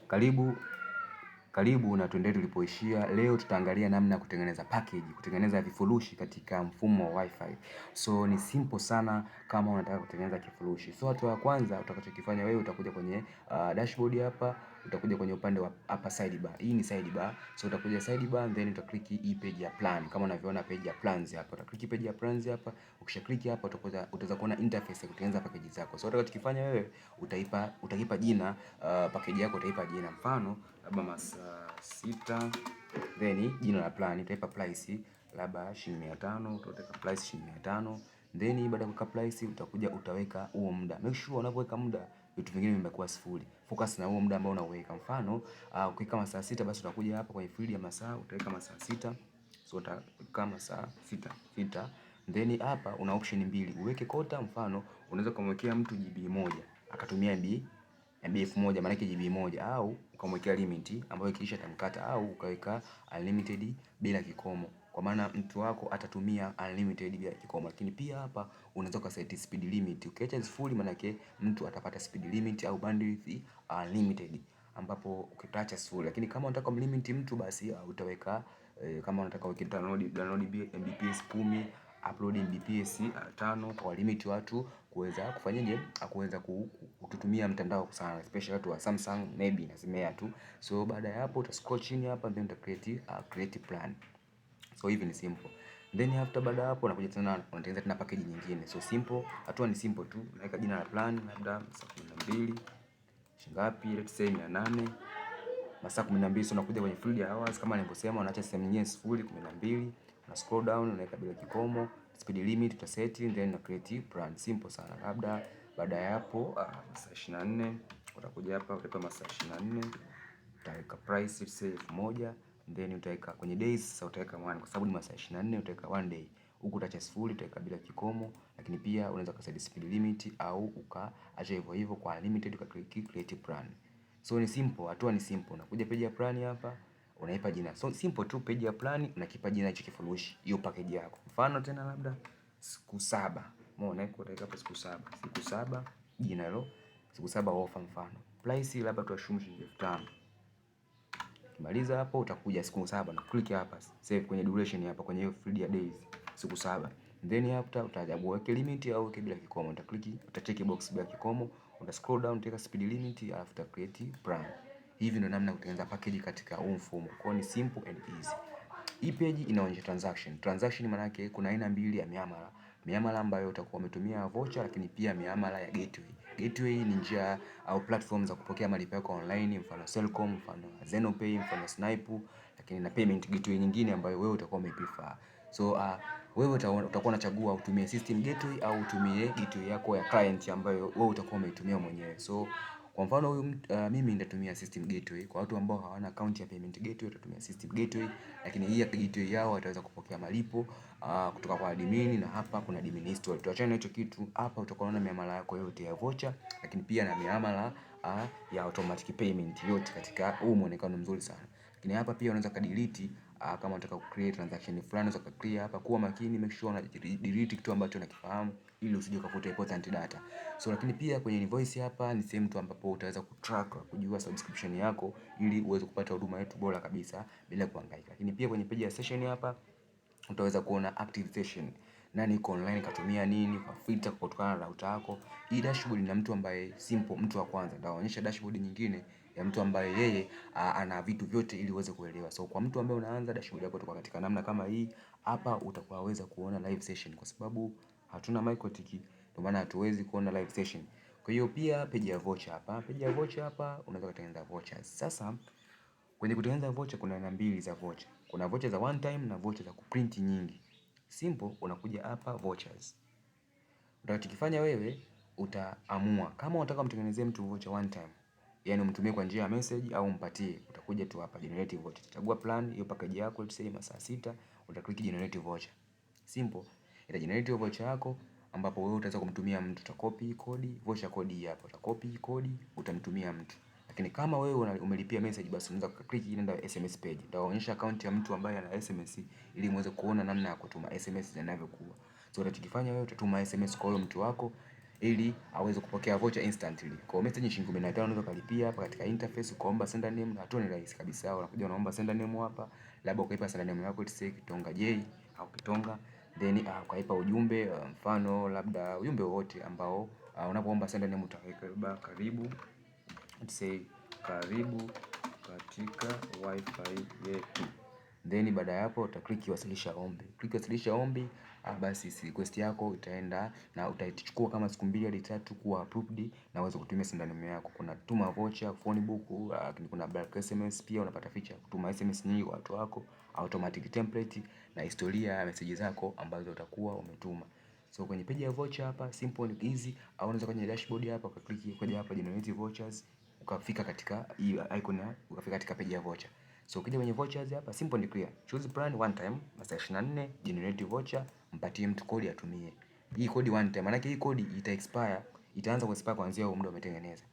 Karibu karibu na tuendelee tulipoishia. Leo tutaangalia namna ya kutengeneza package, kutengeneza vifurushi katika mfumo wa Wi-Fi. So ni simple sana kama unataka kutengeneza kifurushi. So hatua ya kwanza utakachokifanya wewe utakuja kwenye dashboard hapa, utakuja kwenye upande wa hapa sidebar. Hii ni sidebar. So utakuja sidebar, then uta-click hii page ya plan. Kama unavyoona page ya plans hapa. Uta-click page ya plans hapa. Ukisha click hapa utakuja utaweza kuona interface ya kutengeneza package zako. So utakachokifanya wewe utaipa jina package yako utaipa jina. Mfano labda masaa 6, then jina la plan utaipa price labda shilingi 500, utaweka price shilingi 500. Then baada ya kuweka price utakuja utaweka huo muda. Make sure unapoweka muda vitu vingine vimekuwa sifuri. Focus na huo muda ambao unauweka. Mfano ukiweka masaa 6, basi utakuja hapa kwenye field ya masaa utaweka masaa 6. So utaweka masaa 6 6. Then hapa una option mbili. Uweke quota, mfano unaweza kumwekea mtu GB 1 akatumia MB 1000, maana yake GB 1, au ukamwekea limit ambayo ikiisha itamkata, au ukaweka unlimited bila kikomo. Kwa maana mtu wako atatumia unlimited bila kikomo. Lakini pia hapa unaweza uka-set speed limit. Ukiacha sifuri, maana yake mtu atapata speed limit au bandwidth unlimited, ambapo ukitaacha sifuri. Lakini kama unataka kumlimit mtu, basi utaweka kama unataka uweke download Mbps 10, upload Mbps 5, kwa limit watu kuweza kufanyaje, kuweza kutumia mtandao sana, especially watu wa Samsung, maybe nasemea tu. So baada ya hapo uta scroll chini hapa, then uta create plan. So hivi ni simple. Then after, baada ya hapo, unakuja tena unatengeneza tena package nyingine. So simple, hatua ni simple tu. Unaweka jina la plan labda masaa 12, shingapi, let's say 800, masaa 12. So unakuja kwenye field ya hours kama nilivyosema, unaacha sehemu nyingine sifuri, 12, una scroll down, unaweka bila kikomo, speed limit uta-set, then una create plan. Simple sana. Labda baada ya hapo masaa 24, utakuja hapa utaweka masaa 24, utaweka price, say 1000, then utaweka kwenye days sasa utaweka 1 kwa sababu ni masaa 24, utaweka one day. Huku utaacha sifuri, utaweka bila kikomo, lakini pia unaweza uka-set speed limit au ukaacha hivyo hivyo kwa unlimited, uka click create plan. So ni simple, hatua ni simple. Unakuja page ya plan hapa, unaipa jina. So simple tu, page ya plan unakipa jina hicho kifurushi, hiyo package yako. Mfano tena labda siku 7. Umeona, utaweka hapa siku 7. Siku 7, jina hilo, siku 7 offer mfano. Price labda tu-assume shilingi 5000. Ukimaliza hapo utakuja siku 7 na click hapa save kwenye duration hapa kwenye hiyo field ya days, siku 7. Then after utachagua uweke limit au uweke bila kikomo. Uta click, uta check box bila kikomo, uta scroll down, utaweka speed limit, alafu uta create plan. Hivi ndio namna ya kutengeneza package katika huu mfumo. Kwa ni simple and easy. Hii page inaonyesha transaction. Transaction maana yake kuna aina mbili ya miamala. Miamala ambayo utakuwa umetumia voucher, lakini pia miamala ya gateway. Gateway ni njia au platform za kupokea malipo yako online, mfano Selcom, mfano Zenopay, mfano Snipe, lakini na payment gateway nyingine ambayo wewe utakuwa umeiprefer. So wewe utakuwa unachagua utumie system gateway au utumie gateway yako ya client ambayo wewe utakuwa umeitumia mwenyewe. So kwa mfano huyu mimi nitatumia system gateway. Kwa watu ambao hawana account ya payment gateway watatumia system gateway, lakini hii ya gateway yao wataweza kupokea malipo kutoka kwa admin, na hapa kuna admin history. Tuachane na hicho kitu. Hapa utakuwa unaona miamala yako yote ya voucher, lakini pia na miamala ya automatic payment yote katika huu muonekano mzuri sana. Lakini hapa pia unaweza ka-delete kama unataka ku-create transaction fulani unaweza ka-clear hapa. Kuwa makini, make sure una delete kitu ambacho unakifahamu ili usije ukafuta important data. So lakini pia kwenye invoice hapa ni sehemu tu ambapo utaweza kutrack, kujua subscription yako ili uweze kupata huduma yetu bora kabisa bila kuhangaika. Lakini pia kwenye page ya session hapa utaweza kuona active session, nani yuko online, katumia nini, kwa filter kutokana na router yako. Hii dashboard na mtu ambaye simple, mtu wa kwanza. Nitaonyesha dashboard nyingine ya mtu ambaye yeye ana vitu vyote ili uweze kuelewa. So kwa mtu ambaye unaanza, dashboard yako itakuwa katika namna kama hii. Hapa utakuwa weza kuona live session kwa sababu hatuna MikroTik, ndio maana hatuwezi kuona live session. Kwa hiyo pia page ya voucher hapa, page ya voucher hapa unaweza kutengeneza vouchers. Sasa kwenye kutengeneza voucher kuna aina mbili za voucher. Kuna voucher za one time na voucher za kuprint nyingi. Simple, unakuja hapa vouchers. Utakachokifanya wewe utaamua kama unataka mtengenezee mtu voucher one time, yani umtumie kwa njia ya message au umpatie, utakuja tu hapa generate voucher. Chagua plan hiyo package yako, let's say masaa 6, uta-click generate voucher. Simple, ita generate hiyo voucher yako ambapo wewe utaweza kumtumia mtu, uta-copy code, voucher code hii hapa, uta-copy code, utamtumia mtu. Lakini kama wewe umelipia message, basi unaweza ku-click nenda SMS page. Nitaonyesha account ya mtu ambaye ana SMS ili muweze kuona namna ya kutuma SMS zinavyokuwa. So utachokifanya wewe utatuma SMS kwa huyo mtu wako. ili aweze kupokea voucher instantly. Kwa message shilingi 15 unaweza kulipia hapa katika interface ukaomba sender name, na hatua ni rahisi kabisa. Unakuja unaomba sender name hapa, labda ukaipa sender name yako let's say Kitonga J au Kitonga, then ukaipa ujumbe, mfano labda ujumbe wowote ambao unapoomba sender name utaweka labda karibu, let's say karibu katika wifi yetu. Then baada ya hapo uta-click wasilisha ombi. Click wasilisha ombi, basi request yako itaenda na utaichukua kama siku 2 hadi 3 kuwa approved na uweze kutumia sender name yako. Kuna tuma voucher, phone book, lakini kuna bulk SMS pia unapata feature kutuma SMS nyingi kwa watu wako, automatic template na historia ya message zako ambazo utakuwa umetuma. So kwenye page ya voucher hapa simple and easy, au unaweza kwenye dashboard hapa ukaclick kuja hapa generate vouchers, ukafika katika hii icon ya ukafika katika page ya voucher. So ukija kwenye vouchers hapa simple and clear. Choose plan one time, masaa 24, generate voucher, mpatie mtu kodi atumie. Hii kodi one time, maana hii kodi ita expire, itaanza ku expire kuanzia huo muda umetengeneza.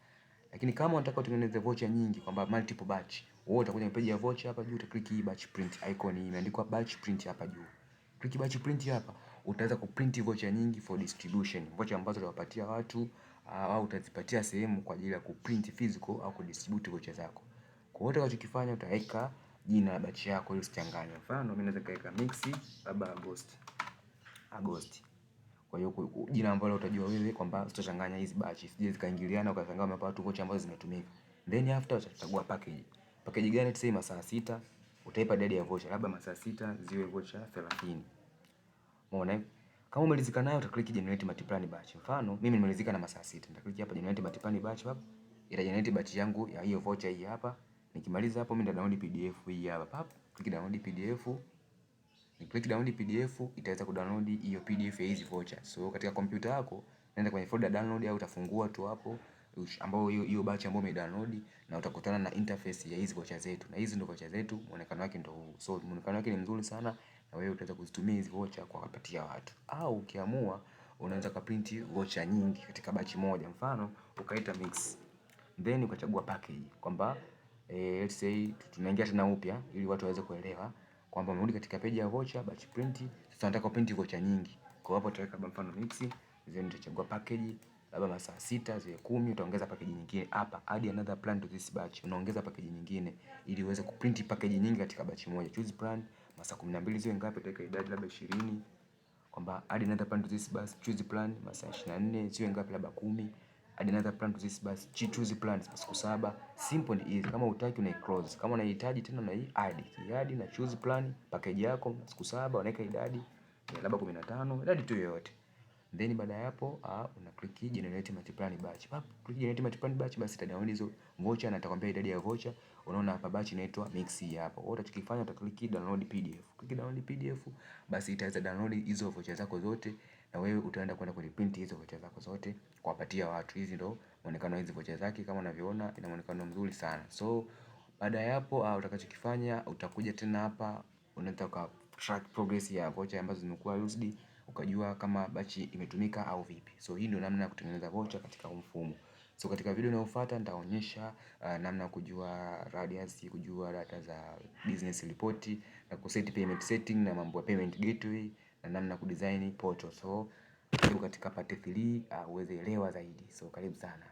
Lakini kama unataka utengeneze voucher nyingi kwamba multiple batch, wewe utakuja kwenye page ya voucher hapa juu uta-click hii batch print icon hii imeandikwa batch print hapa juu. Click batch print hapa, utaweza kuprint voucher nyingi for distribution, voucher ambazo utawapatia watu au utazipatia sehemu kwa ajili ya kuprint physical au kudistribute voucher zako. Kwa hiyo utakachokifanya utaweka jina la batch yako ili usichanganye. Mfano mimi naweza kaweka mix labda August. August. Kwa hiyo jina ambalo utajua wewe kwamba usitochanganya hizi batch, sije zikaingiliana ukashangaa umepata watu voucher ambazo zimetumika. Then after utachagua package. Package gani? Tuseme masaa 6, utaipa idadi ya voucher labda masaa 6 ziwe voucher 30. Umeona? Kama umeridhika nayo uta-click generate multiplan batch. Mfano mimi nimeridhika na masaa 6. Nita-click hapa generate multiplan batch hapa. Ita generate batch yangu ya hiyo voucher hii hapa. Nikimaliza hapo mimi nita download PDF hii hapa. Pap, click download PDF. Ni click download PDF, itaweza kudownload hiyo PDF ya hizi voucher. So katika kompyuta yako nenda kwenye folder download au utafungua tu hapo ambao hiyo hiyo batch ambayo umedownload na utakutana na interface ya hizi voucher zetu. Na hizi ndio voucher zetu, muonekano wake ndio huu. So muonekano wake ni mzuri sana na wewe utaweza kuzitumia hizi voucher kwa kuwapatia watu. Au ukiamua unaweza kuprint voucher nyingi katika batch moja. Mfano ukaita mix. Then ukachagua package kwamba let's say tunaingia tena upya ili watu waweze kuelewa kwamba umerudi katika page ya voucher batch print. Sasa nataka print voucher nyingi. Kwa hapo utaweka mfano mix, then utachagua package labda masaa 6 ziwe 10, utaongeza package nyingine hapa, add another plan to this batch, unaongeza package nyingine ili uweze kuprint package nyingi katika batch moja. Choose plan, masaa 12 ziwe ngapi, utaweka idadi labda 20, kwamba add another plan to this batch, choose plan, masaa 24 ziwe ngapi, labda 10, add another plan to this batch, choose plan siku 7. Simple and easy. Kama hutaki una close, kama unahitaji tena una add, add na choose plan package yako siku 7, unaweka idadi labda 15, idadi tu yoyote. Then baada ya hapo una click generate multiplan batch. Pap, click generate multiplan batch, basi ita download hizo voucher na atakwambia idadi ya voucher. Unaona hapa batch inaitwa mix hii hapa. Wewe utachokifanya uta click download PDF. Click download PDF, basi itaweza download hizo voucher zako zote na wewe utaenda kwenda kuprint hizo voucher zako zote kuwapatia watu. Hizi ndo muonekano wa hizi voucher zake, kama unavyoona ina muonekano mzuri sana. So baada ya hapo utakachokifanya utakuja tena hapa, unaweza uka track progress ya voucher ambazo zimekuwa used, ukajua kama batch imetumika au vipi. So hii ndio namna ya kutengeneza voucher katika mfumo. So katika video inayofuata nitaonyesha namna ya kujua radius, kujua data za business report na kuset payment setting na mambo ya payment gateway na namna ya kudesign portal. So karibu katika part 3 uweze elewa zaidi. So karibu sana.